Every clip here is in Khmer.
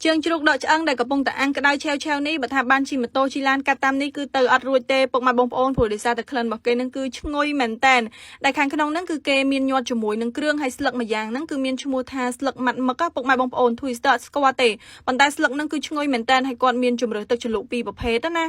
ជើងជ្រូកដកឆ្អឹងដែលកំពុងតែអាំងក្តៅឆេវឆេវនេះបើថាបានជិះម៉ូតូជិះឡានកាត់តាមនេះគឺទៅអត់រួចទេពុកម៉ែបងប្អូនព្រោះដោយសារតែក្លិនរបស់គេនឹងគឺឈ្ងុយមែនតែនដែលខាងក្នុងហ្នឹងគឺគេមានញាត់ជាមួយនឹងគ្រឿងហើយស្លឹកម្យ៉ាងហ្នឹងគឺមានឈ្មោះថាស្លឹកម៉ាត់មឹកពុកម៉ែបងប្អូន Twister អត់ស្គាល់ទេប៉ុន្តែស្លឹកហ្នឹងគឺឈ្ងុយមែនតែនហើយគាត់មានជម្រើសទឹកជ្រលក់ពីរប្រភេទណា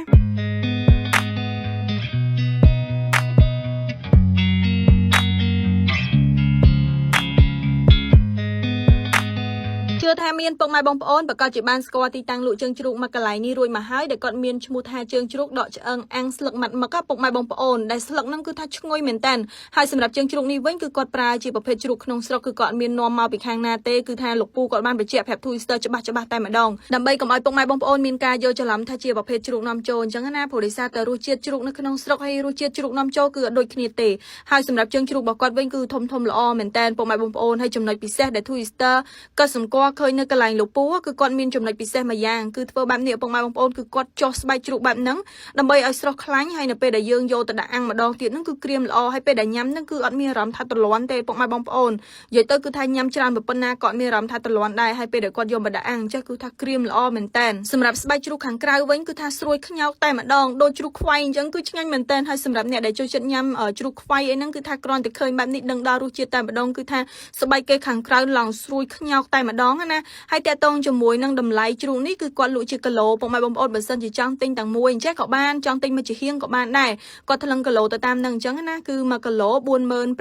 ជឿថាមានពុកម៉ែបងប្អូនប្រកាសជាបានស្គាល់ទីតាំងលក់ជើងជ្រូកមកកន្លែងនេះរួចមកហើយដែលគាត់មានឈ្មោះថាជើងជ្រូកដកឆ្អឹងអាំងស្លឹកម៉ាត់មឹកពុកម៉ែបងប្អូនដែលស្លឹកហ្នឹងគឺថាឈ្ងុយមែនតើហើយសម្រាប់ជើងជ្រូកនេះវិញគឺគាត់ប្រើជាប្រភេទជ្រូកក្នុងស្រុកគឺគាត់មាននាំមកពីខាងណាទេគឺថាលោកពូគាត់បានបញ្ជាក់ប្រាប់ Twister ច្បាស់ច្បាស់តែម្ដងដើម្បីកុំឲ្យពុកម៉ែបងប្អូនមានការយល់ច្រឡំថាជាប្រភេទជ្រូកនាំចូលអញ្ចឹងណាព្រោះដោយសារតែរសជាតិជ្រូកនៅក្នុងស្រុកហើយរសជាតិជ្រូកនាំចូលគឺអត់ដូចគ្នាទេហើយសម្រាប់ជើងជ្រូករបស់គាត់វិញគឺធំធំល្អមែនតើពុកម៉ែបងប្អូនហើយចំណុចពិសេសដែល Twister ក៏សម្គាល់ឃើញនៅកន្លែងលោកពូគឺគាត់មានចំណុចពិសេសមួយយ៉ាងគឺធ្វើបែបនេះពុកម៉ែបងប្អូនគឺគាត់ចោះស្បែកជ្រូកបែបហ្នឹងដើម្បីឲ្យស្រស់ខ្លាញ់ហើយនៅពេលដែលយើងយកទៅដាក់អាំងម្ដងទៀតហ្នឹងគឺក្រៀមល្អហើយពេលដែលញ៉ាំហ្នឹងគឺអត់មានអារម្មណ៍ថាទ្លាន់ទេពុកម៉ែបងប្អូននិយាយទៅគឺថាញ៉ាំច្រើនប៉ុណ្ណាក៏អត់មានអារម្មណ៍ថាទ្លាន់ដែរហើយពេលដែលគាត់យកមកដាក់អាំងចេះគឺថាក្រៀមល្អមែនតែនសម្រាប់ស្បែកជ្រូកខាងក្រៅវិញគឺថាស្រួយខ្ញោកតែម្ដងដូចជ្រូកខ្វៃអញ្ចឹងគឺឆ្ងាញ់មែនតែនហើយសម្រាប់អ្នកដែលចូលចិត្តញ៉ាំជ្រូកខ្វៃអីហ្នឹងគឺថាគ្រាន់តែឃើញបែបនេះដឹងដល់រសជាតិតែម្ដងគឺថាស្បែកគេខាងក្រៅឡើងស្រួយខ្ញោកតែម្ដងណាហើយតាក់ទងជាមួយនឹងតម្លៃជ្រូកនេះគឺគាត់លក់ជាគីឡូពុកម៉ែបងប្អូនបើសិនជាចង់ទិញទាំងមួយអញ្ចេះក៏បានចង់ទិញមួយជាហៀងក៏បានដែរគាត់ថ្លឹងគីឡូទៅតាមនឹងអញ្ចឹងណាគឺ1គីឡូ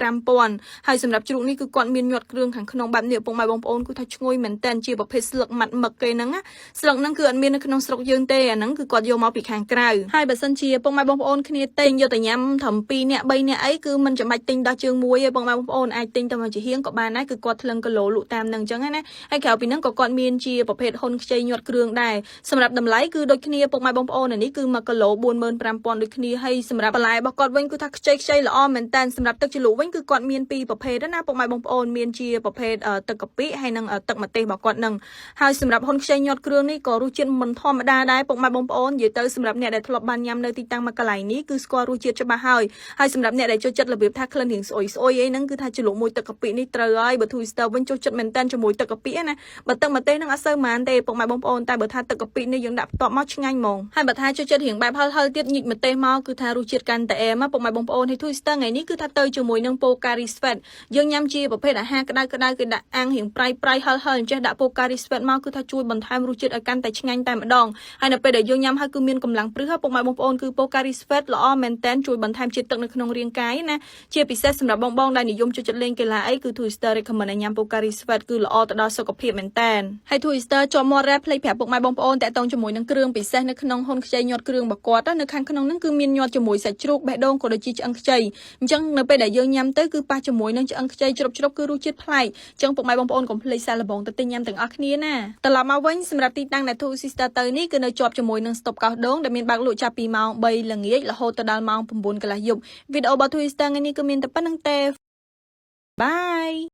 45,000ហើយសម្រាប់ជ្រូកនេះគឺគាត់មានញាត់គ្រឿងខាងក្នុងបែបនេះពុកម៉ែបងប្អូនគឺថាឈ្ងុយមែនតែនជាប្រភេទស្លឹកម៉ាត់មឹកគេហ្នឹងណាស្លឹកហ្នឹងគឺអត់មាននៅក្នុងស្រុកយើងទេអាហ្នឹងគឺគាត់យកមកពីខាងក្រៅហើយបើសិនជាពុកម៉ែបងប្អូនគ្នាទិញយកទៅញ៉ាំត្រឹម2នាក់3នាក់អីគឺមិនចាំបាច់ទិញដល់ជើងមួយទេពុកម៉ែបងប្អូនអាចទិញតែមួយជាហៀងក៏បានដែរគឺគាត់ថ្លឹងគីឡូលក់តាមហ្នឹងអញ្ចឹងណាហើយក្រៅពីហ្នឹងក៏គាត់មានជាប្រភេទហ៊ុនខ្ចីញាត់គ្រឿងដែរសម្រាប់តម្លៃគឺដូចគ្នាពុកម៉ែបងប្អូនអានេះគឺ1គីឡូ45,000ដូចគ្នាហើយសម្រាប់បន្លែរបស់គាត់វិញគឺថាខ្ចីខ្ចីល្អមែនតើសម្រាប់ទឹកជ្រលក់វិញគឺគាត់មានពីរប្រភេទណាពុកម៉ែបងប្អូនមានជាប្រភេទទឹកកាពិហើយនិងទឹកម្ទេសរបស់គាត់នឹងហើយសម្រាប់ហ៊ុនខ្ចីញាត់គ្រឿងនេះក៏រសជាតិមិនធម្មតាដែរពុកម៉ែបងប្អូននិយាយទៅសម្រាប់អ្នកដែលធ្លាប់បានញ៉ាំនៅទីតាំងមួយកន្លែងនេះគឺស្គាល់រសជាតិច្បាស់ហើយហើយសម្រាប់អ្នកដែលចូលចិត្តរបៀបថាក្លិនរៀងស្អុយស្អុយអីហ្នឹងគឺថាជ្រលក់មួយទឹកកាពិនេះត្រូវហើយបើ Twister វិញចូលចិត្តមែនតើជាមួយទឹកកាពិណាបើទឹកម្ទេសហ្នឹងអត់សូវហ្មងទេពុកម៉ែបងប្អូនតែបើថាទឹកកាពិនេះយើងដាក់ផ្ទាប់មកឆ្ងាញ់ហ្មងហើយបើថាចូលចិត្តរៀងបែបហឹរហឹរទៀតញិចម្ទេសមកគឺថារសជាតិកាន់តែអែមពុកម៉ែបងប្អូនហើយ Twister ថ្ងៃនេះគឺថាទៅជាមួយនឹង Pocari Sweat យើងញ៉ាំជាប្រភេទអាហារក្តៅក្តៅគេដាក់អាំងរៀងប្រៃប្រៃហឹរហឹរអញ្ចេះដាក់ Pocari Sweat មកគឺថាជួយបន្ថែមរសជាតិឲ្យកាន់តែឆ្ងាញ់តែម្ដងហើយនៅពេលដែលយើងញ៉ាំហើយគឺមានកម្លាំងព្រឹសពុកម៉ែបងប្អូនគឺ Pocari Sweat ល្អមែនតែនជួយបន្ថែមជាតិទឹកនៅក្នុងរាងកាយណាជាពិសេសសម្រាប់បងបងដែលនិយមចូលចិត្តលេងកីឡាអីគឺ Twister recommend ឲ្យញ៉ាំ Pocari Sweat គឺល្អទៅដល់សុខភាពមែនតែនហើយ Twister ជាប់មាត់រ៉ែភ្លេចប្រាប់ពុកម៉ែបងប្អូនតាក់ទងជាមួយនឹងគ្រឿងពិសេសនៅក្នុងហ៊ុនខ្ចីញាត់គ្រឿងរបស់គាត់នៅខាងក្នុងហ្នឹងគឺមានញាត់ជាមួយសាច់ជ្រូកបេះដូងក៏ដូចជាឆ្អឹងខ្ចីអញ្ចឹងនៅពេលដែលយើងញ៉ាំទៅគឺប៉ះជាមួយនឹងឆ្អឹងខ្ចីជ្រុបជ្រុបគឺរសជាតិប្លែកអញ្ចឹងពុកម៉ែបងប្អូនកុំភ្លេចសាកល្បងទៅទិញញ៉ាំទាំងអស់គ្នាណាត្រឡប់មកវិញសម្រាប់ទីតាំងដែល Two Sister ទៅនេះគឺនៅជាប់ជាមួយនឹងស្តុបកោះដូងដែលមានបើកលក់ចាប់ពីម៉ោង3ល្ងាចរហូតទៅដល់ម៉ោង9កន្លះយប់វីដេអូរបស់ Two Sister ថ្ងៃនេះគឺមានតែប៉ុណ្្នឹងទេ Bye.